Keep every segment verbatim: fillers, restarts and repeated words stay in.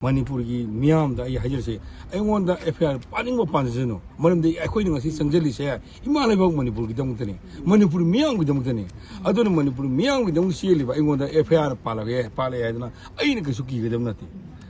ꯃꯅꯤꯄꯨꯔꯒꯤ ꯃꯤꯌꯥꯝꯗ ꯑꯩ ꯍꯥꯏꯖꯔꯤꯁꯦ, ꯑꯩꯉꯣꯟꯗ ꯑꯦꯐ ꯑꯥꯏ ꯑꯥꯔ ꯄꯥꯅꯤꯡꯕ ꯄꯥꯟꯖꯁꯅꯨ, ꯃꯔꯝꯗꯤ ꯑꯩꯈꯣꯏꯅ ꯉꯁꯤ ꯆꯪꯁꯤꯜꯂꯤꯁꯦ ꯏꯃꯥ ꯂꯩꯕꯥꯛ ꯃꯅꯤꯄꯨꯔꯒꯤꯗꯃꯛꯇꯅꯤ, ꯃꯅꯤꯄꯨꯔ ꯃꯤꯌꯥꯝꯒꯤꯗꯃꯛꯇꯅꯤ꯫ ꯑꯗꯨꯅ ꯃꯅꯤꯄꯨꯔ ꯃꯤꯌꯥꯝꯒꯤꯗꯃꯛ ꯆꯦꯜꯂꯤꯕ ꯑꯩꯉꯣꯟꯗ ꯑꯦꯐ ꯑꯥꯏ ꯑꯥꯔ ꯄꯥꯜꯂꯛꯑꯦ, ꯄꯥꯜꯂꯛꯑꯦ ꯍꯥꯏꯗꯅ ꯑꯩꯅ ꯀꯩꯁꯨ ꯀꯤꯒꯗꯕ ꯅꯠꯇꯦ꯫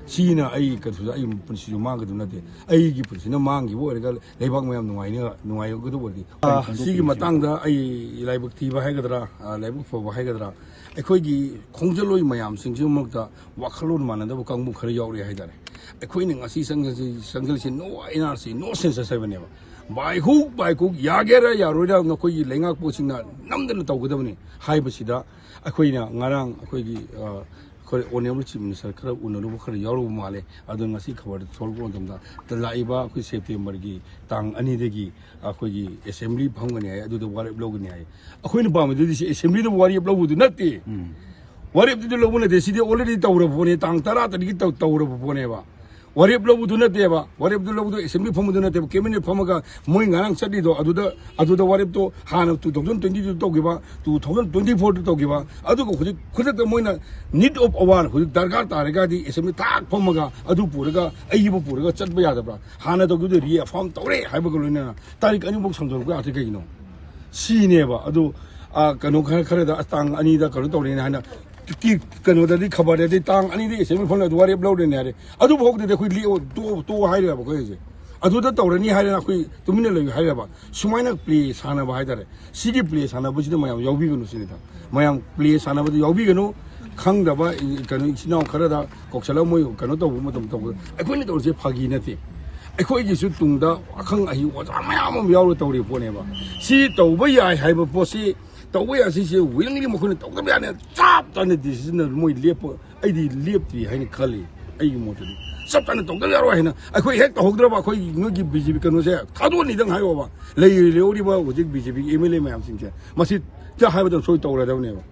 ꯁꯤꯅ ꯑꯩ ꯀꯩꯁꯨ, ꯑꯩ ꯄꯨꯟꯁꯤꯁꯨ ꯃꯥꯡꯒꯗꯕ ꯅꯠꯇꯦ꯫ ꯑꯩꯒꯤ ꯄꯨꯟꯁꯤꯅ ꯃꯥꯡꯈꯤꯕ ꯑꯣꯏꯔꯒ ꯂꯩꯕꯥꯛ ꯃꯌꯥꯝ ꯅꯨꯡꯉꯥꯏꯅ, ꯅꯨꯡꯉꯥꯏꯒꯗꯕ ꯑꯣꯏꯔꯗꯤ꯫ ꯀꯔꯤ ꯑꯥ, ꯈꯪꯗꯣꯛꯄꯤꯒꯦ ꯁꯤꯒꯤ ꯁꯤꯕꯣ? ꯃꯇꯥꯡꯗ ꯑꯩ ꯂꯥꯏꯕꯛ ꯊꯤꯕ ꯍꯥꯏꯒꯗ꯭ꯔꯥ, ꯑꯥ, ꯂꯥꯏꯕꯛ ꯐꯕ ꯍꯥꯏꯒꯗ꯭ꯔꯥ, ꯑꯩꯈꯣꯏꯒꯤ ꯈꯣꯡꯖꯜꯂꯣꯏ ꯃꯌꯥꯝꯁꯤꯡꯁꯤꯒꯤ ꯃꯔꯛꯇ ꯋꯥꯈꯜꯂꯣꯟ ꯃꯥꯟꯅꯗꯕ ꯀꯥꯡꯕꯨ ꯈꯔ ꯌꯥꯎꯔꯤ ꯍꯥꯏꯇꯥꯔꯦ꯫ ꯑꯩꯈꯣꯏꯅ ꯉꯁꯤ ꯆꯪꯁꯤ-, ꯆꯪꯁꯤꯜꯂꯤꯁꯤ "No N R C, no census" ꯍꯥꯏꯕꯅꯦꯕ꯫ ꯕꯥꯏꯈꯨꯛ, ꯕꯥꯏꯈꯨꯛ, ꯌꯥꯒꯦꯔꯥ ꯌꯥꯔꯣꯏꯔꯥ ꯅꯈꯣꯏꯒꯤ ꯂꯩꯉꯥꯛꯄꯁꯤꯡꯅ ꯅꯝꯗꯅ ꯇꯧꯒꯗꯕꯅꯤ ꯍꯥꯏꯕꯁꯤꯗ ꯑꯩꯈꯣꯏꯅ ꯉꯔꯥꯡ ꯑꯩꯈꯣꯏꯒꯤ, ꯑ, ꯑꯩꯈꯣꯏ Honourable Chief Minister ꯈꯔ ꯎꯅꯔꯨꯕ ꯈꯔ ꯌꯥꯎꯔꯨꯕ ꯃꯥꯜꯂꯦ꯫ ꯑꯗꯣ ꯉꯁꯤ ꯈꯕꯔꯗ ꯊꯣꯛꯂꯛꯄ ꯃꯇꯝꯗ ꯂꯥꯛꯏꯕ ꯑꯩꯈꯣꯏ ꯁꯦꯞꯇꯦꯝꯕꯔꯒꯤ ꯇꯥꯡ ꯑꯅꯤꯗꯒꯤ ꯑꯩꯈꯣꯏꯒꯤ assembly ꯐꯝꯒꯅꯤ ꯍꯥꯏ, ꯑꯗꯨꯗ ꯋꯥꯔꯦꯞ ꯂꯧꯒꯅꯤ ꯍꯥꯏ꯫ ꯑꯩꯈꯣꯏꯅ ꯄꯥꯝꯃꯤꯗꯨꯗꯤ ꯁꯤ assemblyꯗ ꯋꯥꯔꯦꯞ ꯂꯧꯕꯗꯨ ꯅꯠꯇꯦ꯫ ꯎꯝ꯫ ꯋꯥꯔꯦꯞꯇꯨꯗꯤ ꯂꯧꯕ ꯅꯠꯇꯦ, ꯁꯤꯗꯤ already ꯇꯧꯔꯕ ꯄꯣꯠꯅꯤ, ꯇꯥꯡ ꯇꯔꯥ ꯇꯔꯦꯠꯀꯤ ꯇꯧ-, ꯇꯧꯔꯕ ꯄꯣꯠꯅꯦꯕ꯫ ꯋꯥꯔꯦꯞ ꯂꯧꯕꯗꯨ ꯅꯠꯇꯦꯕ, ꯋꯥꯔꯦꯞꯇꯨ ꯂꯧꯕꯗꯨ assembly ꯐꯝꯕꯗꯨ ꯅꯠꯇꯦꯕ, cabinet ꯐꯝꯃꯒ ꯃꯣꯏ ꯉꯔꯥꯡ ꯆꯠꯂꯤꯗꯣ ꯑꯗꯨꯗ, ꯑꯗꯨꯗ ꯋꯥꯔꯦꯞꯇꯣ ꯍꯥꯟꯅ two thousand twenty two ꯇꯧꯈꯤꯕ, two thousand twenty four ꯇꯧꯈꯤꯕ, ꯑꯗꯨꯒ ꯍꯧꯖꯤꯛ ꯈꯨꯗꯛꯇ ꯃꯣꯏꯅ need of hour ꯍꯧꯖꯤꯛ ꯗꯔꯀꯥꯔ ꯇꯥꯔꯒꯗꯤ assembly ꯊꯥꯛ ꯐꯝꯃꯒ ꯑꯗꯨ ꯄꯨꯔꯒ ꯑꯏꯕ ꯄꯨꯔꯒ ꯆꯠꯄ ꯌꯥꯗꯕ꯭ꯔꯥ? ꯍꯥꯟꯅ ꯇꯧꯈꯤꯕꯗꯨ reaffirm ꯇꯧꯔꯦ ꯍꯥꯏꯕꯒ ꯂꯣꯏꯅꯅ ꯇꯥꯔꯤꯛ ꯑꯅꯤꯐꯥꯎ ꯁꯥꯡꯗꯣꯔꯛꯄ ꯌꯥꯗ꯭ꯔꯤ ꯀꯩꯒꯤꯅꯣ? ꯁꯤꯅꯦꯕ꯫ ꯑꯗꯨ, ꯑ, ꯀꯩꯅꯣ ꯈꯔ, ꯈꯔꯗ ꯑꯁ ꯇꯥꯡ ꯑꯅꯤꯗ ꯀꯩꯅꯣ ꯇꯧꯔꯦꯅ ꯍꯥꯏꯅ ꯇꯤ-, ꯀꯩꯅꯣꯗꯗꯤ ꯈꯕꯔꯗꯗꯤ ꯇꯥꯡ ꯑꯅꯤꯗ assembly ꯐꯝꯂꯦ ꯑꯗꯨ ꯋꯥꯔꯦꯞ ꯂꯧꯔꯦꯅꯦ ꯍꯥꯏꯔꯦ꯫ ꯑꯗꯨꯐꯥꯎꯗꯗꯤ ꯑꯩꯈꯣꯏ ꯂꯦꯛꯑꯣ, ꯇꯣꯛꯑꯣ, ꯇꯣꯛꯑꯣ ꯍꯥꯏꯔꯦꯕ ꯑꯩꯈꯣꯏ ꯍꯧꯖꯤꯛ꯫ ꯑꯗꯨꯗ ꯇꯧꯔꯅꯤ ꯍꯥꯏꯔꯦꯅ ꯑꯩꯈꯣꯏ ꯇꯨꯃꯤꯟꯅ ꯂꯩꯌꯨ ꯍꯥꯏꯔꯦꯕ꯫ ꯁꯨꯃꯥꯏꯅ play ꯁꯥꯟꯅꯕ ꯍꯥꯏꯇꯥꯔꯦ꯫ ꯁꯤꯒꯤ play ꯁꯥꯟꯅꯕꯁꯤꯗ ꯃꯌꯥꯝ ꯌꯥꯎꯕꯤꯒꯅꯨ ꯁꯤꯅꯤꯗ꯫ ꯃꯌꯥꯝ play ꯁꯥꯟꯅꯕꯗ ꯌꯥꯎꯕꯤꯒꯅꯨ꯫ ꯈꯪꯗꯕ ꯏ-, ꯀꯩꯅꯣ ꯏꯆꯤꯟ ꯏꯅꯥꯎ ꯈꯔꯗ ꯀꯧꯁꯜꯂꯒ ꯃꯣꯏ ꯀꯩꯅꯣ ꯇꯧꯕ ꯃꯇꯝ ꯇꯧꯕꯗ ꯑꯩꯈꯣꯏꯅ ꯇꯧꯔꯤꯁꯦ ꯐꯥꯒꯤ ꯅꯠꯇꯦ꯫ ꯑꯩꯈꯣꯏꯒꯤꯁꯨ ꯇꯨꯡꯗ ꯑꯈꯪ ꯑꯍꯩ ꯑꯣꯖꯥ ꯃꯌꯥꯝ ꯑꯃ ꯌꯥꯎꯔꯒ ꯇꯧꯔꯤꯕ ꯄꯣꯠꯅꯦꯕ꯫ ꯁꯤ ꯇꯧꯕ ꯌꯥꯏ ꯍꯥꯏꯕ ꯄꯣꯠꯁꯤ ꯇꯧꯕ ꯌꯥꯏ, ꯁꯤꯁꯦ willingly ꯃꯈꯣꯏꯅ ꯇꯧꯗꯕ ꯌꯥꯅꯤ꯫ ꯆꯞ ꯆꯥꯅ decision ꯃꯣꯏ ꯂꯦꯞꯄ, ꯑꯩꯗꯤ ꯂꯦꯞꯇ꯭ꯔꯤ ꯍꯥꯏꯅ ꯈꯜꯂꯤ꯫ ꯑꯩꯒꯤ ꯃꯣꯠꯇꯗꯤ ꯆꯞ ꯆꯥꯅ ꯇꯧꯗꯕ ꯌꯥꯔꯣꯏ ꯍꯥꯏꯅ, ꯑꯩꯈꯣꯏ ꯍꯦꯛ ꯇꯧꯍꯧꯗ꯭ꯔꯕ ꯑꯩꯈꯣꯏ ꯅꯣꯏꯒꯤ B J P ꯀꯩꯅꯣꯁꯦ ꯊꯥꯗꯣꯛꯑꯅꯤꯗꯪ ꯍꯥꯏꯌꯣꯕ꯫ ꯂꯩꯔꯤꯕ ꯍꯧꯖꯤꯛ B J P ꯒꯤ M L A ꯃꯌꯥꯝꯁꯤꯡꯁꯦ ꯃꯁꯤ ꯍꯥꯏꯕꯗ ꯁꯣꯏ ꯇꯧꯔꯗꯕꯅꯦꯕ꯫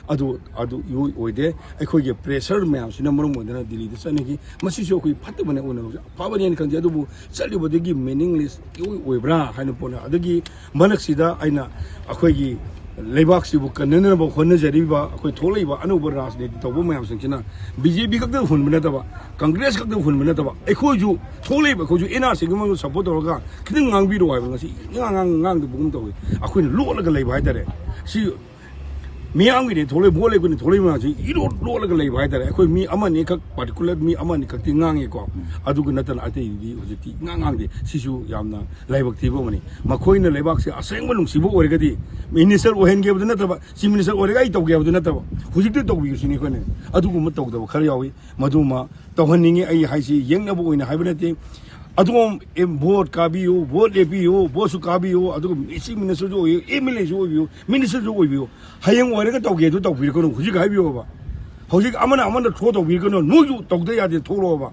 ꯑꯗꯨ, ꯑꯗꯨ ꯏꯑꯣꯏ ꯑꯣꯏꯗꯦ꯫ ꯑꯩꯈꯣꯏꯒꯤ pressure ꯃꯌꯥꯝꯁꯤꯅ ꯃꯔꯝ ꯑꯣꯏꯗꯅ ꯗꯤꯜꯂꯤꯗ ꯆꯠꯅꯈꯤ꯫ ꯃꯁꯤꯁꯨ ꯑꯩꯈꯣꯏ ꯐꯠꯇꯕꯅꯦ ꯑꯣꯏꯅ ꯂꯧꯖꯩ꯫ ꯑꯐꯕꯅꯦꯅ ꯈꯟꯖꯩ꯫ ꯑꯗꯨꯕꯨ ꯆꯠꯂꯤꯕꯗꯒꯤ meaningless ꯏꯑꯣꯏ ꯑꯣꯏꯕ꯭ꯔꯥ ꯍꯥꯏꯅ ꯄꯣꯠꯅ꯫ ꯑꯗꯒꯤ ꯃꯔꯛꯁꯤꯗ ꯑꯩꯅ ꯑꯩꯈꯣꯏꯒꯤ ꯂꯩꯕꯥꯛꯁꯤꯕꯨ ꯀꯟꯅꯅꯕ ꯍꯣꯠꯅꯖꯔꯤꯕ ꯑꯩꯈꯣꯏ ꯊꯣꯛꯂꯛꯏꯕ ꯑꯅꯧꯕ ꯔꯥꯖꯅꯤꯇꯤ ꯇꯧꯕ ꯃꯌꯥꯝꯁꯤꯡꯁꯤꯅ ꯕꯤ ꯖꯦ ꯄꯤ ꯈꯛꯇ ꯍꯨꯟꯕ ꯅꯠꯇꯕ, ꯀꯪꯒ꯭ꯔꯦꯁ ꯈꯛꯇ ꯍꯨꯟꯕ ꯅꯠꯇꯕ, ꯑꯩꯈꯣꯏꯁꯨ ꯊꯣꯛꯂꯛꯏꯕ, ꯑꯩꯈꯣꯏꯁꯨ ꯑꯦꯟ ꯑꯥꯔ ꯁꯤꯒꯤ ꯃꯑꯣꯡꯗ ꯁꯞꯄꯣꯔꯠ ꯇꯧꯔꯒ ꯈꯤꯇꯪ ꯉꯥꯡꯕꯤꯔꯣ ꯍꯥꯏꯕ ꯉꯁꯤ ꯏꯉꯥꯡ ꯉꯥꯡ-, ꯉꯥꯡꯗꯕꯒꯨꯝ ꯇꯧꯏ꯫ ꯑꯩꯈꯣꯏꯅ ꯂꯣꯠꯂꯒ ꯂꯩꯕ ꯍꯥꯏꯇꯥꯔꯦ꯫ ꯁꯤ ꯃꯤꯌꯥꯝꯒꯤꯅꯦ ꯊꯣꯛꯂꯛꯏ, ꯚꯣꯠ ꯂꯦꯞꯄꯅꯤ ꯊꯣꯛꯂꯛꯏ ꯃꯌꯥꯝꯁꯤ ꯏꯔꯣꯠ ꯂꯣꯠꯂꯒ ꯂꯩꯕ ꯍꯥꯏꯇꯥꯔꯦ꯫ ꯑꯩꯈꯣꯏ ꯃꯤ ꯑꯃꯅꯤ ꯈꯛ, ꯄꯥꯔꯇꯤꯀꯨꯂꯔ ꯃꯤ ꯑꯃꯅꯤ ꯈꯛꯇꯤ ꯉꯥꯡꯉꯦꯀꯣ, ꯑꯗꯨꯒ ꯅꯠꯇꯅ ꯑꯇꯩꯗꯤ ꯍꯧꯖꯤꯛꯇꯤ ꯏꯉꯥꯡ ꯉꯥꯡꯗꯦ꯫ ꯁꯤꯁꯨ ꯌꯥꯝꯅ ꯂꯥꯏꯕꯛ ꯊꯤꯕ ꯑꯃꯅꯤ꯫ ꯃꯈꯣꯏꯅ ꯂꯩꯕꯥꯛꯁꯦ ꯑꯁꯦꯡꯕ ꯅꯨꯡꯁꯤꯕ ꯑꯣꯏꯔꯒꯗꯤ ꯃꯤꯅꯤꯁꯇꯔ ꯑꯣꯏꯍꯟꯒꯦ ꯍꯥꯏꯕꯗꯨ ꯅꯠꯇꯕ, ꯆꯤꯐ ꯃꯤꯅꯤꯁꯇꯔ ꯑꯣꯏꯔꯒ ꯑꯩ ꯇꯧꯒꯦ ꯍꯥꯏꯕꯗꯨ ꯅꯠꯇꯕ, ꯍꯧꯖꯤꯛꯇꯤ ꯇꯧꯕꯤꯌꯨ ꯁꯤꯅꯤ ꯑꯩꯈꯣꯏꯅ꯫ ꯑꯗꯨꯒꯨꯝꯕ ꯇꯧꯗꯕ ꯈꯔ ꯌꯥꯎꯏ, ꯃꯗꯨꯃ ꯇꯧꯍꯟꯅꯤꯡꯉꯤ꯫ ꯑꯩ ꯍꯥꯏꯁꯤ ꯌꯦꯛꯅꯕ ꯑꯣꯏꯅ ꯍꯥꯏꯕ ꯅꯠꯇꯦ꯫ ꯑꯗꯣꯝ ꯑꯦ, ꯚꯣꯠ ꯀꯥꯕꯤꯌꯨ, ꯚꯣꯠ ꯂꯦꯞꯄꯤꯌꯨ, ꯚꯣꯠꯁꯨ ꯀꯥꯕꯤꯌꯨ, ꯑꯗꯨꯒ ꯆꯤꯐ ꯃꯤꯅꯤꯁꯇꯔꯁꯨ ꯑꯣꯏꯌꯨ, ꯑꯦꯝ ꯑꯦꯜ ꯑꯦꯁꯨ ꯑꯣꯏꯕꯤꯌꯨ, ꯃꯤꯅꯤꯁꯇꯔꯁꯨ ꯑꯣꯏꯕꯤꯌꯨ꯫ ꯍꯌꯦꯡ ꯑꯣꯏꯔꯒ ꯇꯧꯒꯦ ꯑꯗꯨ ꯇꯧꯕꯤꯔꯛꯀꯅꯨ, ꯍꯧꯖꯤꯛ ꯍꯥꯏꯕꯤꯌꯣꯕ꯫ ꯍꯧꯖꯤꯛ ꯑꯃꯅ ꯑꯃꯅ ꯊ꯭ꯔꯣ ꯇꯧꯕꯤꯔꯛꯀꯅꯨ, ꯅꯣꯏꯁꯨ ꯇꯧꯗ ꯌꯥꯗꯦ, ꯊꯣꯛꯂꯛꯑꯣꯕ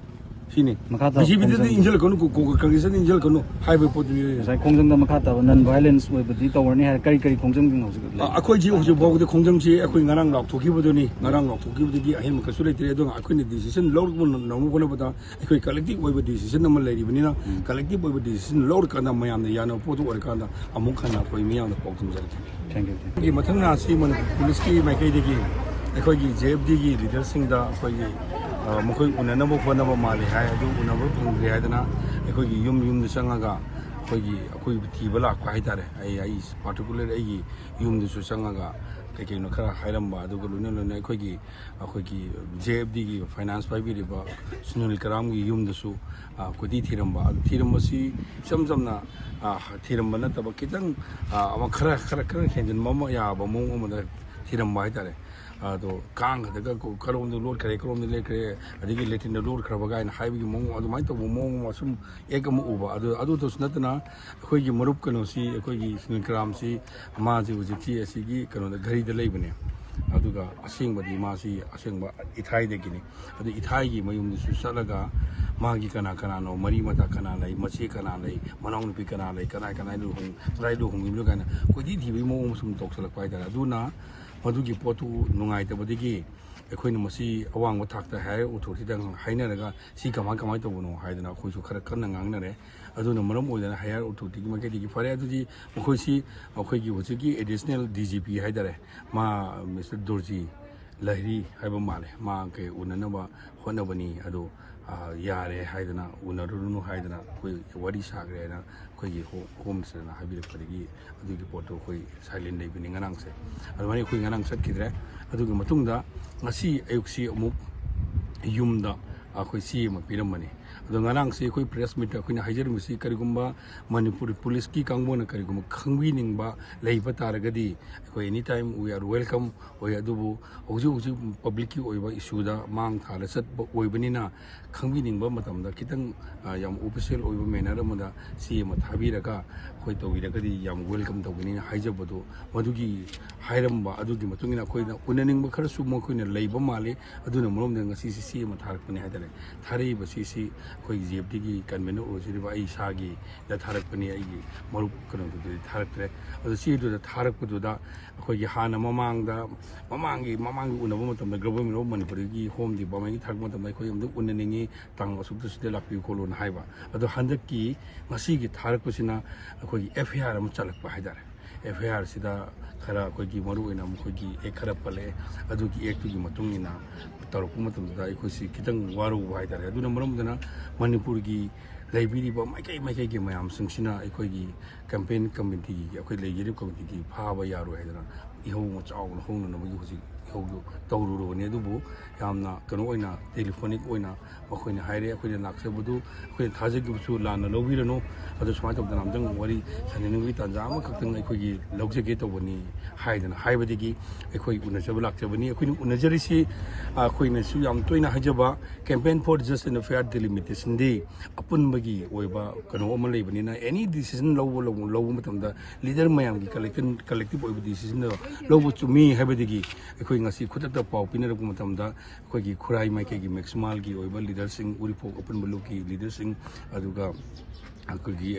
ꯁꯤꯅꯤ꯫ ꯃꯈꯥ ꯇꯥꯕ ꯕꯤ ꯖꯦ ꯄꯤꯗꯗꯤ ꯈꯣꯡꯖꯪ-, ꯏꯟꯁꯤꯜꯂꯛꯀꯅꯨ, ꯀꯣ-, ꯀꯣ-, ꯀꯪꯒ꯭ꯔꯦꯁꯇꯗꯤ ꯏꯟꯁꯤꯜꯂꯛꯀꯅꯨ ꯍꯥꯏꯕ ꯄꯣꯠꯇꯨꯅꯤ꯫ ꯉꯁꯥꯏ ꯈꯣꯡꯖꯪꯗ ꯃꯈꯥ ꯇꯥꯕ ꯅꯟ ꯚꯥꯏꯂꯦꯟꯁ ꯑꯣꯏꯕꯗꯤ ꯇꯧꯔꯅꯤ ꯍꯥꯏꯔ, ꯀꯔꯤ ꯀꯔꯤ ꯈꯣꯡꯖꯪꯁꯤꯡ ꯍꯧꯖꯤꯛ ꯂꯩ? ꯑ-, ꯑꯩꯈꯣꯏꯁꯤ ꯍꯧꯖꯤꯛ ꯐꯥꯎꯕꯗꯤ ꯈꯣꯡꯖꯪꯁꯤ ꯑꯩꯈꯣꯏ ꯉꯔꯥꯡ ꯂꯥꯎꯊꯣꯛꯈꯤꯕꯗꯨꯅꯤ꯫ ꯉꯔꯥꯡ ꯂꯥꯎꯊꯣꯛꯈꯤꯕꯗꯒꯤ ꯑꯍꯦꯟꯕ ꯀꯩꯁꯨ ꯂꯩꯇ꯭ꯔꯦ꯫ ꯑꯗꯨꯅ ꯑꯩꯈꯣꯏꯅ ꯗꯤꯁꯤꯖꯟ ꯂꯧꯔꯛꯄ ꯅꯪꯅꯕ ꯍꯣꯠꯅꯕꯗ ꯑꯩꯈꯣꯏ ꯀꯂꯦꯛꯇꯤꯚ ꯑꯣꯏꯕ ꯗꯤꯁꯤꯖꯟ ꯑꯃ ꯂꯩꯔꯤꯕꯅꯤꯅ, ꯀꯂꯦꯛꯇꯤꯚ ꯑꯣꯏꯕ ꯗꯤꯁꯤꯖꯟ ꯂꯧꯔꯀꯥꯟꯗ ꯃꯌꯥꯝꯅ ꯌꯥꯅꯕ ꯄꯣꯠꯇꯨ ꯑꯣꯏꯔꯀꯥꯟꯗ ꯑꯃꯨꯛ ꯍꯟꯅ ꯑꯩꯈꯣꯏ ꯃꯤꯌꯥꯝꯗ ꯄꯥꯎ ꯊꯝꯖꯔꯛꯀꯦ꯫ Thank you, thank you. ꯑꯩꯈꯣꯏꯒꯤ ꯃꯊꯪ ꯅꯥꯁꯤ ꯃꯅꯤꯄꯨꯔ ꯄꯨꯂꯤꯁꯀꯤ ꯃꯥꯏꯀꯩꯗꯒꯤ ꯑꯩꯈꯣꯏꯒꯤ ꯖꯦ ꯑꯦꯐ ꯗꯤꯒꯤ ꯂꯤꯗꯔꯁꯤꯡꯗ ꯑꯩꯈꯣꯏꯒꯤ, ꯑ, ꯃꯈꯣꯏ ꯎꯅꯅꯕ ꯍꯣꯠꯅꯕ ꯃꯥꯜꯂꯤ ꯍꯥꯏ, ꯑꯗꯨ ꯎꯅꯕ ꯐꯪꯗ꯭ꯔꯦ ꯍꯥꯏꯗꯅ ꯑꯩꯈꯣꯏꯒꯤ ꯌꯨꯝ ꯌꯨꯝꯗ ꯆꯪꯉꯒ ꯑꯩꯈꯣꯏꯒꯤ, ꯑꯩꯈꯣꯏꯕꯨ ꯊꯤꯕ ꯂꯥꯛꯄ ꯍꯥꯏꯇꯥꯔꯦ꯫ ꯑꯩ, ꯑꯩ ꯄꯥꯔꯇꯤꯀꯨꯂꯔ ꯑꯩꯒꯤ ꯌꯨꯝꯗꯁꯨ ꯆꯪꯉꯒ ꯀꯩ ꯀꯩꯅꯣ ꯈꯔ ꯍꯥꯏꯔꯝꯕ, ꯑꯗꯨꯒ ꯂꯣꯏꯅ ꯂꯣꯏꯅ ꯑꯩꯈꯣꯏꯒꯤ, ꯑꯩꯈꯣꯏꯒꯤ ꯖꯦ ꯑꯦꯐ ꯗꯤꯒꯤ ꯐꯥꯏꯅꯥꯟꯁ ꯄꯥꯏꯕꯤꯔꯤꯕ ꯁꯨꯅꯤꯜ ꯀꯔꯥꯝꯒꯤ ꯌꯨꯝꯗꯁꯨ, ꯑ, ꯀꯣꯏꯊꯤ ꯊꯤꯔꯝꯕ꯫ ꯑꯗꯨ ꯊꯤꯔꯝꯕꯁꯤ ꯏꯆꯝ ꯆꯝꯅ, ꯑ, ꯊꯤꯔꯝꯕ ꯅꯠꯇꯕ ꯈꯤꯇꯪ, ꯑ, ꯑꯃ ꯈꯔ, ꯈꯔ, ꯈꯔ ꯍꯦꯟꯖꯤꯟꯕ ꯑꯃ ꯌꯥꯕ ꯃꯑꯣꯡ ꯑꯃꯗ ꯊꯤꯔꯝꯕ ꯍꯥꯏꯇꯥꯔꯦ꯫ ꯑꯗꯣ ꯀꯥꯡ ꯈꯛꯇꯒ ꯀꯣ-, ꯀꯔꯣꯝꯗ ꯂꯣꯠꯈ꯭ꯔꯦ, ꯀꯔꯣꯝꯗ ꯂꯦꯠꯈ꯭ꯔꯦ, ꯑꯗꯒꯤ ꯂꯦꯇ꯭ꯔꯤꯟꯗ ꯂꯣꯠꯈ꯭ꯔꯕ ꯀꯥꯏꯅ ꯍꯥꯏꯕꯒꯤ ꯃꯑꯣꯡ, ꯑꯗꯨꯃꯥꯏꯅ ꯇꯧꯕ ꯃꯑꯣꯡ ꯑꯃ ꯁꯨꯝ ꯑꯦꯛ ꯑꯃ ꯎꯕ꯫ ꯑꯗꯨ, ꯑꯗꯨꯇꯁꯨ ꯅꯠꯇꯅ ꯑꯩꯈꯣꯏꯒꯤ ꯃꯔꯨꯞ ꯀꯩꯅꯣꯁꯤ, ꯑꯩꯈꯣꯏꯒꯤ ꯁꯨꯅꯤꯜ ꯀꯔꯥꯝꯁꯤ, ꯃꯥꯁꯤ ꯍꯧꯖꯤꯛꯁꯤ ꯑꯁꯤꯒꯤ ꯀꯩꯅꯣꯗ ꯘꯔꯤꯗ ꯂꯩꯕꯅꯦ꯫ ꯑꯗꯨꯒ ꯑꯁꯦꯡꯕꯗꯤ ꯃꯥꯁꯤ ꯑꯁꯦꯡꯕ ꯏꯊꯥꯏꯗꯒꯤꯅꯤ꯫ ꯑꯗꯨ ꯏꯊꯥꯏꯒꯤ ꯃꯌꯨꯝꯗꯁꯨ ꯆꯠꯂꯒ ꯃꯥꯒꯤ ꯀꯅꯥ ꯀꯅꯥꯅꯣ, ꯃꯔꯤ ꯃꯇꯥ ꯀꯅꯥ ꯂꯩ, ꯃꯆꯦ ꯀꯅꯥ ꯂꯩ, ꯃꯅꯥꯎꯅꯨꯄꯤ ꯀꯅꯥ ꯂꯩ, ꯀꯅꯥ ꯀꯅꯥ ꯂꯨꯍꯣꯡ-, ꯀꯗꯥꯏ ꯂꯨꯍꯣꯡꯉꯤꯕꯅꯣ ꯀꯥꯏꯅ ꯀꯣꯏꯊꯤ ꯊꯤꯕꯒꯤ ꯃꯑꯣꯡ ꯑꯃ ꯁꯨꯝ ꯇꯧꯁꯜꯂꯛꯄ ꯍꯥꯏꯇꯥꯔꯦ꯫ ꯑꯗꯨꯅ ꯃꯗꯨꯒꯤ ꯄꯣꯠꯇꯨ ꯅꯨꯡꯉꯥꯏꯇꯕꯗꯒꯤ ꯑꯩꯈꯣꯏꯅ ꯃꯁꯤ ꯑꯋꯥꯡꯕ ꯊꯥꯛꯇ higher authority ꯗ ꯍꯥꯏꯅꯔꯒ ꯁꯤ ꯀꯃꯥꯏ ꯀꯃꯥꯏꯅ ꯇꯧꯕꯅꯣ ꯍꯥꯏꯗꯅ ꯑꯩꯈꯣꯏꯁꯨ ꯈꯔ ꯀꯟꯅ ꯉꯥꯡꯅꯔꯦ꯫ ꯑꯗꯨꯅ ꯃꯔꯝ ꯑꯣꯏꯗꯅ higher authority ꯒꯤ ꯃꯥꯏꯀꯩꯗꯒꯤ ꯐꯔꯦ꯫ ꯑꯗꯨꯗꯤ ꯑꯩꯈꯣꯏꯒꯤ ꯍꯧꯖꯤꯛꯀꯤ additional D G P ꯍꯥꯏꯇꯥꯔꯦ, ꯃꯥ Mister ꯗꯣꯔꯖꯤ ꯂꯍꯤꯔꯤ ꯍꯥꯏꯕ ꯃꯥꯜꯂꯦ, ꯃꯥ ꯀꯩ ꯎꯅꯅꯕ ꯍꯣꯠꯅꯕꯅꯤ꯫ ꯑꯗꯣ ꯑ, ꯌꯥꯔꯦ ꯍꯥꯏꯗꯅ ꯎꯅꯔꯨꯔꯅꯨ ꯍꯥꯏꯗꯅ ꯑꯩꯈꯣꯏ ꯋꯥꯔꯤ ꯁꯥꯈ꯭ꯔꯦ ꯍꯥꯏꯅ ꯑꯩꯈꯣꯏꯒꯤ ꯍꯣ-, ꯍꯣꯝ ꯃꯤꯅꯤꯁꯇꯔꯅ ꯍꯥꯏꯕꯤꯔꯛꯄꯗꯒꯤ ꯑꯗꯨꯒꯤ ꯄꯣꯠꯇꯣ ꯑꯩꯈꯣꯏ silent ꯂꯩꯕꯅꯤ ꯉꯔꯥꯡꯁꯦ꯫ ꯑꯗꯨꯃꯥꯏꯅ ꯑꯩꯈꯣꯏ ꯉꯔꯥꯡ ꯆꯠꯈꯤꯗ꯭ꯔꯦ꯫ ꯑꯗꯨꯒꯤ ꯃꯇꯨꯡꯗ ꯉꯁꯤ ꯑꯌꯨꯛꯁꯤ ꯑꯃꯨꯛ ꯌꯨꯝꯗ ꯑꯩꯈꯣꯏ ꯆꯦ ꯑꯃ ꯄꯤꯔꯝꯕꯅꯤ꯫ ꯑꯗꯣ ꯉꯔꯥꯡꯁꯤ ꯑꯩꯈꯣꯏ press meet ꯇ ꯑꯩꯈꯣꯏꯅ ꯍꯥꯏꯖꯔꯝꯃꯤꯁꯤ, ꯀꯔꯤꯒꯨꯝꯕ ꯃꯅꯤꯄꯨꯔ ꯄꯨꯂꯤꯁꯀꯤ ꯀꯥꯡꯕꯨꯅ ꯀꯔꯤꯒꯨꯝꯕ ꯈꯪꯕꯤꯅꯤꯡꯕ ꯂꯩꯕ ꯇꯥꯔꯒꯗꯤ, ꯑꯩꯈꯣꯏ any time we are welcome ꯑꯣꯏ꯫ ꯑꯗꯨꯕꯨ ꯍꯧꯖꯤꯛ ꯍꯧꯖꯤꯛ public ꯀꯤ ꯑꯣꯏꯕ issue ꯗ ꯃꯥꯡ ꯊꯥꯔ ꯆꯠꯄ ꯑꯣꯏꯕꯅꯤꯅ, ꯈꯪꯕꯤꯅꯤꯡꯕ ꯃꯇꯝꯗ ꯈꯤꯇꯪ, ꯑ, ꯌꯥꯝ official ꯑꯣꯏꯕ manner ꯑꯃꯗ ꯆꯦ ꯑꯃ ꯊꯥꯕꯤꯔꯒ ꯑꯩꯈꯣꯏ ꯇꯧꯕꯤꯔꯒꯗꯤ ꯌꯥꯝ welcome ꯇꯧꯒꯅꯤꯅ ꯍꯥꯏꯖꯕꯗꯣ, ꯃꯗꯨꯒꯤ ꯍꯥꯏꯔꯝꯕ ꯑꯗꯨꯒꯤ ꯃꯇꯨꯡ ꯏꯟꯅ ꯑꯩꯈꯣꯏꯅ ꯎꯅꯅꯤꯡꯕ ꯈꯔꯁꯨ ꯃꯈꯣꯏꯅ ꯂꯩꯕ ꯃꯥꯜꯂꯤ꯫ ꯑꯗꯨꯅ ꯃꯔꯝ ꯑꯣꯏꯗꯅ ꯉꯁꯤꯁꯤ ꯆꯦ ꯑꯃ ꯊꯥꯔꯛꯄꯅꯤ ꯍꯥꯏꯇꯥꯔꯦ꯫ ꯊꯥꯔꯛꯏꯕ ꯆꯦꯁꯤ ꯑꯩꯈꯣꯏꯒꯤ J F D ꯒꯤ convener ꯑꯣꯏꯖꯔꯤꯕ ꯑꯩ ꯏꯁꯥꯒꯤꯗ ꯊꯥꯔꯛꯄꯅꯤ, ꯑꯩꯒꯤ ꯃꯔꯨꯞ ꯀꯩꯅꯣꯗꯨꯗꯗꯤ ꯊꯥꯔꯛꯇ꯭ꯔꯦ꯫ ꯑꯗꯣ ꯆꯦꯗꯨꯗ ꯊꯥꯔꯛꯄꯗꯨꯗ ꯑꯩꯈꯣꯏꯒꯤ ꯍꯥꯟꯅ ꯃꯃꯥꯡꯗ, ꯃꯃꯥꯡꯒꯤ, ꯃꯃꯥꯡꯒꯤ ꯎꯅꯕ ꯃꯇꯝꯗ Government of ꯃꯅꯤꯄꯨꯔꯒꯤ Home Department ꯀꯤ ꯊꯥꯔꯛꯄ ꯃꯇꯝꯗ ꯑꯩꯈꯣꯏ ꯑꯝꯇ ꯎꯅꯅꯤꯡꯉꯤ, ꯇꯥꯡ ꯑꯁꯨꯛꯇ ꯁꯤꯗ ꯂꯥꯛꯄꯤꯌꯨ ꯈꯣꯠꯂꯨꯅ ꯍꯥꯏꯕ꯫ ꯑꯗꯣ ꯍꯟꯗꯛꯀꯤ ꯉꯁꯤꯒꯤ ꯊꯥꯔꯛꯄꯁꯤꯅ ꯑꯩꯈꯣꯏꯒꯤ F I R ꯑꯃ ꯆꯠꯂꯛꯄ ꯍꯥꯏꯇꯥꯔꯦ꯫ F I R ꯁꯤꯗ ꯈꯔ ꯑꯩꯈꯣꯏꯒꯤ ꯃꯔꯨ ꯑꯣꯏꯅ ꯃꯈꯣꯏꯒꯤ act ꯈꯔ ꯄꯜꯂꯛꯑꯦ꯫ ꯑꯗꯨꯒꯤ act ꯇꯨꯒꯤ ꯃꯇꯨꯡ ꯏꯟꯅ ꯇꯧꯔꯛꯄ ꯃꯇꯝꯗꯨꯗ ꯑꯩꯈꯣꯏꯁꯤ ꯈꯤꯇꯪ ꯋꯥꯔꯧꯕ ꯍꯥꯏꯇꯥꯔꯦ꯫ ꯑꯗꯨꯅ ꯃꯔꯝ ꯑꯣꯏꯗꯅ ꯃꯅꯤꯄꯨꯔꯒꯤ ꯂꯩꯕꯤꯔꯤꯕ ꯃꯥꯏꯀꯩ ꯃꯥꯏꯀꯩꯒꯤ ꯃꯌꯥꯝꯁꯤꯡꯁꯤꯅ ꯑꯩꯈꯣꯏꯒꯤ campaign committee ꯒꯤ, ꯑꯩꯈꯣꯏ ꯂꯩꯖꯔꯤꯕ committee ꯒꯤ ꯐꯥꯕ ꯌꯥꯔꯣꯏ ꯍꯥꯏꯗꯅ ꯏꯍꯧ ꯑꯃ ꯆꯥꯎꯅ ꯍꯧꯅꯅꯕꯒꯤ ꯍꯧꯖꯤꯛ ꯏꯍꯧꯗꯨ ꯇꯧꯔꯨꯔꯕꯅꯤ꯫ ꯑꯗꯨꯕꯨ ꯌꯥꯝꯅ ꯀꯩꯅꯣ ꯑꯣꯏꯅ, telephonic ꯑꯣꯏꯅ ꯃꯈꯣꯏꯅ ꯍꯥꯏꯔꯦ꯫ ꯑꯩꯈꯣꯏꯅ ꯂꯥꯛꯆꯕꯗꯨ ꯑꯩꯈꯣꯏꯅ ꯊꯥꯖꯈꯤꯕꯁꯨ ꯂꯥꯟꯅ ꯂꯧꯕꯤꯔꯅꯨ꯫ ꯑꯗꯨ ꯁꯨꯃꯥꯏꯅ ꯇꯧꯗꯅ ꯑꯝꯇꯪ ꯋꯥꯔꯤ ꯁꯥꯟꯅꯅꯤꯡꯕꯒꯤ ꯇꯥꯟꯖꯥ ꯑꯃꯈꯛꯇꯪ ꯑꯩꯈꯣꯏꯒꯤ ꯂꯧꯖꯒꯦ ꯇꯧꯕꯅꯤ ꯍꯥꯏꯗꯅ ꯍꯥꯏꯕꯗꯒꯤ ꯑꯩꯈꯣꯏ ꯎꯅꯖꯕ ꯂꯥꯛꯆꯕꯅꯤ꯫ ꯑꯩꯈꯣꯏꯅ ꯎꯅꯖꯔꯤꯁꯤ, ꯑꯩꯈꯣꯏꯅꯁꯨ ꯌꯥꯝ ꯇꯣꯏꯅ ꯍꯥꯏꯖꯕ, Campaign for Just and Fair Delimitation ꯗꯤ ꯑꯄꯨꯟꯕꯒꯤ ꯑꯣꯏꯕ ꯀꯩꯅꯣ ꯑꯃ ꯂꯩꯕꯅꯤꯅ, any decision ꯂꯧꯕ, ꯂꯧꯕ, ꯂꯧꯕ ꯃꯇꯝꯗ leader ꯃꯌꯥꯝꯒꯤ collective, collective ꯑꯣꯏꯕ decision ꯗꯣ ꯂꯧꯕ ꯆꯨꯝꯃꯤ ꯍꯥꯏꯕꯗꯒꯤ ꯑꯩꯈꯣꯏ ꯉꯁꯤ ꯈꯨꯗꯛꯇ ꯄꯥꯎ ꯄꯤꯅꯔꯛꯄ ꯃꯇꯝꯗ ꯑꯩꯈꯣꯏꯒꯤ ꯈꯨꯔꯥꯏ ꯃꯥꯏꯀꯩꯒꯤ ꯃꯦꯛꯁꯃꯥꯜꯒꯤ ꯑꯣꯏꯕ ꯂꯤꯗꯔꯁꯤꯡ, ꯎꯔꯤꯄꯣꯛ ꯑꯄꯨꯟꯕ ꯂꯨꯞꯀꯤ ꯂꯤꯗꯔꯁꯤꯡ, ꯑꯗꯨꯒ ꯑꯩꯈꯣꯏꯒꯤ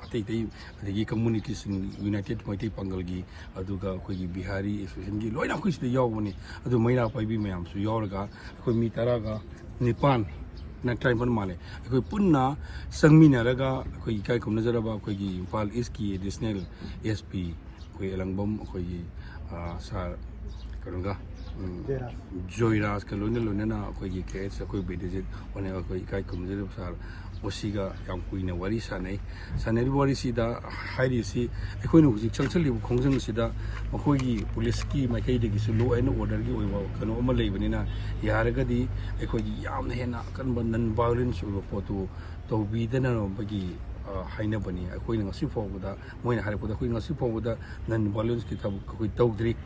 ꯑꯇꯩ ꯑꯇꯩ, ꯑꯗꯒꯤ ꯀꯝꯃꯨꯅꯤꯇꯤꯁꯤꯡ, ꯌꯨꯅꯥꯏꯇꯦꯠ ꯃꯩꯇꯩ ꯄꯥꯡꯒꯜꯒꯤ, ꯑꯗꯨꯒ ꯑꯩꯈꯣꯏꯒꯤ ꯕꯤꯍꯥꯔꯤ ꯑꯦꯁꯣꯁꯤꯌꯦꯁꯟꯒꯤ, ꯂꯣꯏꯅ ꯑꯩꯈꯣꯏ ꯁꯤꯗ ꯌꯥꯎꯕꯅꯤ꯫ ꯑꯗꯨ ꯃꯩꯔꯥ ꯄꯥꯏꯕꯤ ꯃꯌꯥꯝꯁꯨ ꯌꯥꯎꯔꯒ ꯑꯩꯈꯣꯏ ꯃꯤ ꯇꯔꯥꯒ ꯅꯤꯄꯥꯟ, ꯅ ꯇꯔꯥꯅꯤꯄꯥꯟ ꯃꯥꯜꯂꯦ꯫ ꯑꯩꯈꯣꯏ ꯄꯨꯟꯅ ꯆꯪꯃꯤꯟꯅꯔꯒ ꯑꯩꯈꯣꯏ ꯏꯀꯥꯏ ꯈꯨꯝꯅꯖꯔꯕ ꯑꯩꯈꯣꯏꯒꯤ ꯏꯝꯐꯥꯜ ꯏꯁꯀꯤ ꯑꯦꯗꯤꯁꯅꯦꯜ ꯑꯦꯁ ꯄꯤ ꯑꯩꯈꯣꯏ ꯑꯦꯂꯪꯕꯝ, ꯑꯩꯈꯣꯏꯒꯤ, ꯑ, ꯁꯥꯔ ꯀꯩꯅꯣꯒ, ꯎꯝ, ꯖꯣꯏꯔꯥꯖ꯫ ꯖꯣꯏꯔꯥꯖꯀ ꯂꯣꯏꯅ ꯂꯣꯏꯅꯅ ꯑꯩꯈꯣꯏꯒꯤ ꯀꯦ ꯑꯦꯁ ꯑꯩꯈꯣꯏ ꯕꯤꯗ꯭ꯌꯖꯤꯠ ꯍꯣꯏꯅ ꯑꯩꯈꯣꯏ ꯏꯀꯥꯏ ꯈꯨꯝꯅꯖꯔꯤꯕ ꯁꯥꯔ ꯑꯣꯁꯤꯒ ꯌꯥꯝ ꯀꯨꯏꯅ ꯋꯥꯔꯤ ꯁꯥꯟꯅꯩ꯫ ꯁꯥꯟꯅꯔꯤꯕ ꯋꯥꯔꯤꯁꯤꯗ ꯍꯥꯏꯔꯤꯁꯤ, ꯑꯩꯈꯣꯏꯅ ꯍꯧꯖꯤꯛ ꯆꯪꯁꯤꯜꯂꯤꯕ ꯈꯣꯡꯖꯪ ꯑꯁꯤꯗ ꯃꯈꯣꯏꯒꯤ ꯄꯨꯂꯤꯁꯀꯤ ꯃꯥꯏꯀꯩꯗꯒꯤꯁꯨ law and orderꯒꯤ ꯑꯣꯏꯕ ꯀꯩꯅꯣ ꯑꯃ ꯂꯩꯕꯅꯤꯅ, ꯌꯥꯔꯒꯗꯤ ꯑꯩꯈꯣꯏꯒꯤ ꯌꯥꯝꯅ ꯍꯦꯟꯅ ꯑꯀꯟꯕ non violence ꯑꯣꯏꯕ ꯄꯣꯠꯇꯨ ꯇꯧꯕꯤꯗꯅꯕꯒꯤ, ꯑ, ꯍꯥꯏꯅꯕꯅꯤ꯫ ꯑꯩꯈꯣꯏꯅ ꯉꯁꯤ ꯐꯥꯎꯕꯗ, ꯃꯣꯏꯅ ꯍꯥꯏꯔꯛꯄꯗ, ꯑꯩꯈꯣꯏ ꯉꯁꯤ ꯐꯥꯎꯕꯗ non violenceꯀꯤ ꯊꯕꯛ ꯑꯩꯈꯣꯏ ꯇꯧꯗ꯭ꯔꯤ꯫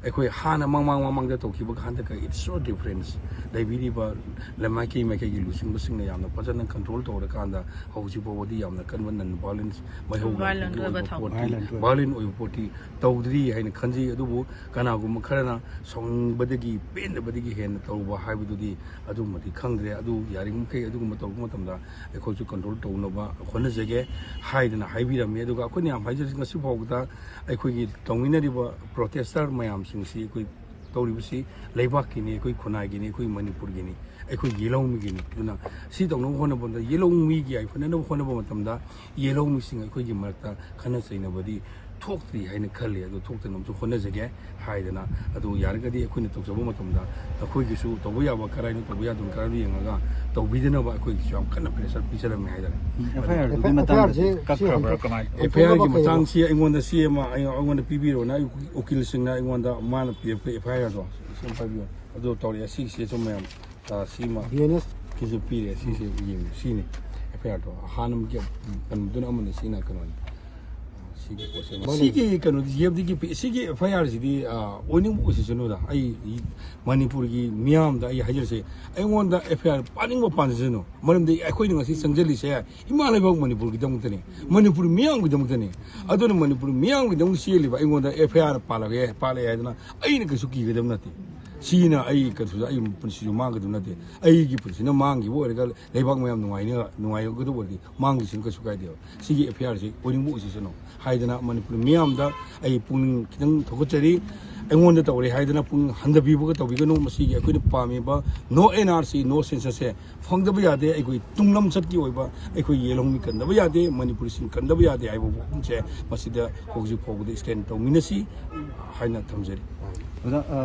ꯑꯩꯈꯣꯏ ꯍꯥꯟꯅ ꯃꯃꯥꯡ ꯃꯃꯥꯡꯗ ꯇꯧꯈꯤꯕꯒ ꯍꯟꯗꯛꯀ it's so difference꯫ ꯂꯩꯕꯤꯔꯤꯕ ꯂꯩꯃꯥꯏꯀꯩ ꯃꯥꯏꯀꯩꯒꯤ ꯂꯨꯆꯤꯡꯕꯁꯤꯡꯅ ꯌꯥꯝꯅ ꯐꯖꯅ control ꯇꯧꯔꯀꯥꯟꯗ ꯍꯧꯖꯤꯛ ꯐꯥꯎꯕꯗꯤ ꯌꯥꯝꯅ ꯀꯟꯕ non violence, ꯃꯩꯍꯧ violent ꯂꯥꯡꯄꯣꯛꯀꯤ ꯑꯣꯏꯕ ꯑꯣꯏꯕ ꯄꯣꯠꯇꯤ, ꯊꯧꯗꯣꯛ꯫ Violent ꯑꯣꯏꯕ ꯄꯣꯠꯇꯤ ꯇꯧꯗ꯭ꯔꯤ ꯍꯥꯏꯅ ꯈꯟꯖꯩ꯫ ꯑꯗꯨꯕꯨ ꯀꯅꯥꯒꯨꯝꯕ ꯈꯔꯅ ꯁꯥꯎꯅꯤꯡꯕꯗꯒꯤ, ꯄꯦꯟꯗꯕꯗꯒꯤ ꯍꯦꯟꯅ ꯇꯧꯕ ꯍꯥꯏꯕꯗꯨꯗꯤ ꯑꯗꯨꯃꯗꯤ ꯈꯪꯗ꯭ꯔꯦ꯫ ꯑꯗꯨ ꯌꯥꯔꯤꯕꯃꯈꯩ ꯑꯗꯨꯒꯨꯝꯕ ꯇꯧꯔꯛꯄ ꯃꯇꯝꯗ ꯑꯩꯈꯣꯏꯁꯨ control ꯇꯧꯅꯕ ꯍꯣꯠꯅꯖꯒꯦ ꯍꯥꯏꯗꯅ ꯍꯥꯏꯕꯤꯔꯝꯃꯤ꯫ ꯑꯗꯨꯒ ꯑꯩꯈꯣꯏꯅ ꯌꯥꯝ ꯍꯥꯏꯖꯔꯤꯁꯤ, ꯉꯁꯤ ꯐꯥꯎꯕꯗ ꯑꯩꯈꯣꯏꯒꯤ ꯇꯧꯃꯤꯟꯅꯔꯤꯕ protester ꯃꯌꯥꯝꯁꯤꯡꯁꯤ, ꯑꯩꯈꯣꯏ ꯇꯧꯔꯤꯕꯁꯤ ꯂꯩꯕꯥꯛꯀꯤꯅꯤ, ꯑꯩꯈꯣꯏ ꯈꯨꯟꯅꯥꯏꯒꯤꯅꯤ, ꯑꯩꯈꯣꯏ ꯃꯅꯤꯄꯨꯔꯒꯤꯅꯤ, ꯑꯩꯈꯣꯏ ꯌꯦꯜꯍꯧꯃꯤꯒꯤꯅꯤ꯫ ꯑꯗꯨꯅ ꯁꯤ ꯇꯧꯅꯕ ꯍꯣꯠꯅꯕꯗ, ꯌꯦꯜꯍꯧꯃꯤꯒꯤ ꯌꯥꯏꯐꯅꯅꯕ ꯍꯣꯠꯅꯕ ꯃꯇꯝꯗ ꯌꯦꯜꯍꯧꯃꯤꯁꯤꯡ ꯑꯩꯈꯣꯏꯒꯤ ꯃꯔꯛꯇ ꯈꯠꯅ ꯆꯩꯅꯕꯗꯤ ꯊꯣꯛꯇ꯭ꯔꯤ ꯍꯥꯏꯅ ꯈꯜꯂꯤ꯫ ꯑꯗꯨ ꯊꯣꯛꯇꯅꯕꯁꯨ ꯍꯣꯠꯅꯖꯒꯦ ꯍꯥꯏꯗꯅ, ꯑꯗꯨ ꯌꯥꯔꯒꯗꯤ ꯑꯩꯈꯣꯏꯅ ꯇꯧꯖꯕ ꯃꯇꯝꯗ ꯅꯈꯣꯏꯒꯤꯁꯨ ꯇꯧꯕ ꯌꯥꯕ ꯀꯔꯥꯏꯅꯣ, ꯇꯧꯕ ꯌꯥꯗꯕ ꯀꯔꯥꯏꯅꯣ ꯌꯦꯡꯉꯒ ꯇꯧꯕꯤꯗꯅꯕ ꯑꯩꯈꯣꯏꯒꯤꯁꯨ ꯌꯥꯝ ꯀꯟꯅ pressure ꯄꯤꯖꯔꯝꯃꯦ ꯍꯥꯏꯇꯥꯔꯦ꯫ FIRꯗꯨꯒꯤ ꯃꯇꯥꯡꯗꯗꯤ ꯀꯛꯈ꯭ꯔꯕ꯭ꯔꯥ? ꯀꯃꯥꯏꯅ? FIRꯒꯤ ꯃꯇꯥꯡꯁꯤ ꯑꯩꯉꯣꯟꯗ ꯆꯦ ꯑꯃ ꯑꯩ-, ꯑꯩꯉꯣꯟꯗ ꯄꯤꯕꯤꯔꯣꯅ ꯑꯩ ꯎꯀꯤꯜꯁꯤꯡꯅ ꯑꯩꯉꯣꯟꯗ, ꯃꯥꯅ ꯄꯤꯔꯛꯄ FIRꯗꯣ ꯁꯤ ꯑꯃ ꯄꯥꯏꯕꯤꯌꯨ꯫ ꯑꯗꯨ ꯇꯧꯔꯛꯑꯦ꯫ ꯁꯤꯒꯤꯁꯦ ꯁꯨꯝ ꯃꯌꯥꯝ, ꯑ, ꯁꯤꯃ ꯕꯤ ꯑꯦꯟ ꯑꯦꯁ꯫ ꯁꯤꯁꯨ ꯄꯤꯔꯦ꯫ ꯁꯤꯁꯦ ꯌꯦꯡꯉꯨ꯫ ꯁꯤꯅꯤ FIRꯗꯣ꯫ ꯑꯍꯥꯟꯕꯒꯤ ꯀꯩꯅꯣꯗꯨꯅ ꯑꯃꯅꯤ, ꯁꯤꯅ ꯀꯩꯅꯣꯅꯤ꯫ ꯑ, ꯁꯤ ꯁꯤꯒꯤ ꯀꯩꯅꯣꯗꯤ, ꯖꯤ ꯑꯦꯐ ꯗꯤꯒꯤ ꯄꯤ-, ꯁꯤꯒꯤ ꯑꯦꯐ ꯑꯥꯏ ꯑꯥꯔꯁꯤꯗꯤ, ꯑ, ꯑꯣꯏꯅꯤꯡꯕ ꯑꯣꯏꯁꯤꯁꯅꯨꯗ꯫ ꯑꯩ ꯃꯅꯤꯄꯨꯔꯒꯤ ꯃꯤꯌꯥꯝꯗ ꯑꯩ ꯍꯥꯏꯖꯔꯤꯁꯦ, ꯑꯩꯉꯣꯟꯗ ꯑꯦꯐ ꯑꯥꯏ ꯑꯥꯔ ꯄꯥꯅꯤꯡꯕ ꯄꯥꯟꯖꯁꯅꯨ꯫ ꯃꯔꯝꯗꯤ ꯑꯩꯈꯣꯏꯅ ꯉꯁꯤ ꯆꯪꯁꯤꯜꯂꯤꯁꯦ ꯏꯃꯥ ꯂꯩꯕꯥꯛ ꯃꯅꯤꯄꯨꯔꯒꯤꯗꯃꯛꯇꯅꯤ, ꯃꯅꯤꯄꯨꯔ ꯃꯤꯌꯥꯝꯒꯤꯗꯃꯛꯇꯅꯤ꯫ ꯑꯗꯨꯅ ꯃꯅꯤꯄꯨꯔ ꯃꯤꯌꯥꯝꯒꯤꯗꯃꯛ ꯆꯦꯜꯂꯤꯕ ꯑꯩꯉꯣꯟꯗ ꯑꯦꯐ ꯑꯥꯏ ꯑꯥꯔ ꯄꯥꯜꯂꯛꯑꯦ, ꯄꯥꯜꯂꯛꯑꯦ ꯍꯥꯏꯗꯅ ꯑꯩꯅ ꯀꯩꯁꯨ ꯀꯤꯒꯗꯕ ꯅꯠꯇꯦ꯫ ꯁꯤꯅ ꯑꯩ ꯀꯩꯁꯨ, ꯑꯩ ꯄꯨꯟꯁꯤꯁꯨ ꯃꯥꯡꯒꯗꯕ ꯅꯠꯇꯦ꯫ ꯑꯩꯒꯤ ꯄꯨꯟꯁꯤꯅ ꯃꯥꯡꯈꯤꯕ ꯑꯣꯏꯔꯒ ꯂꯩꯕꯥꯛ ꯃꯌꯥꯝ ꯅꯨꯡꯉꯥꯏꯅ-, ꯅꯨꯡꯉꯥꯏꯒꯗꯕ ꯑꯣꯏꯔꯗꯤ ꯃꯥꯡꯈꯤꯁꯅꯨ, ꯀꯩꯁꯨ ꯀꯥꯏꯗꯦꯕ꯫ ꯁꯤꯒꯤ ꯑꯦꯐ ꯑꯥꯏ ꯑꯥꯔꯁꯤ ꯑꯣꯏꯅꯤꯡꯕ ꯑꯣꯏꯁꯤꯁꯅꯨ ꯍꯥꯏꯗꯅ ꯃꯅꯤꯄꯨꯔ ꯃꯤꯌꯥꯝꯗ ꯑꯩ ꯄꯨꯛꯅꯤꯡ ꯈꯤꯇꯪ ꯊꯧꯒꯠꯆꯔꯤ꯫ ꯑꯩꯉꯣꯟꯗ ꯇꯧꯔꯦ ꯍꯥꯏꯗꯅ ꯄꯨꯛꯅꯤꯡ ꯍꯟꯊꯕꯤꯕꯒ ꯇꯧꯕꯤꯒꯅꯨ꯫ ꯃꯁꯤꯒꯤ ꯑꯩꯈꯣꯏꯅ ꯄꯥꯝꯃꯤꯕ no N R C, no census ꯁꯦ ꯐꯪꯗꯕ ꯌꯥꯗꯦ꯫ ꯑꯩꯈꯣꯏ ꯇꯨꯡꯂꯝꯆꯠꯀꯤ ꯑꯣꯏꯕ ꯑꯩꯈꯣꯏ ꯌꯦꯜꯍꯧꯃꯤ ꯀꯟꯗꯕ ꯌꯥꯗꯦ, ꯃꯅꯤꯄꯨꯔꯤꯁꯤꯡ ꯀꯟꯗꯕ ꯌꯥꯗꯦ ꯍꯥꯏꯕ ꯋꯥꯐꯝꯁꯦ ꯃꯁꯤꯗ ꯍꯧꯖꯤꯛ ꯐꯥꯎꯕꯗ stand ꯇꯧꯃꯤꯟꯅꯁꯤ ꯍꯥꯏꯅ ꯊꯝꯖꯔꯤ꯫ ꯑꯣꯖꯥ, ꯑ,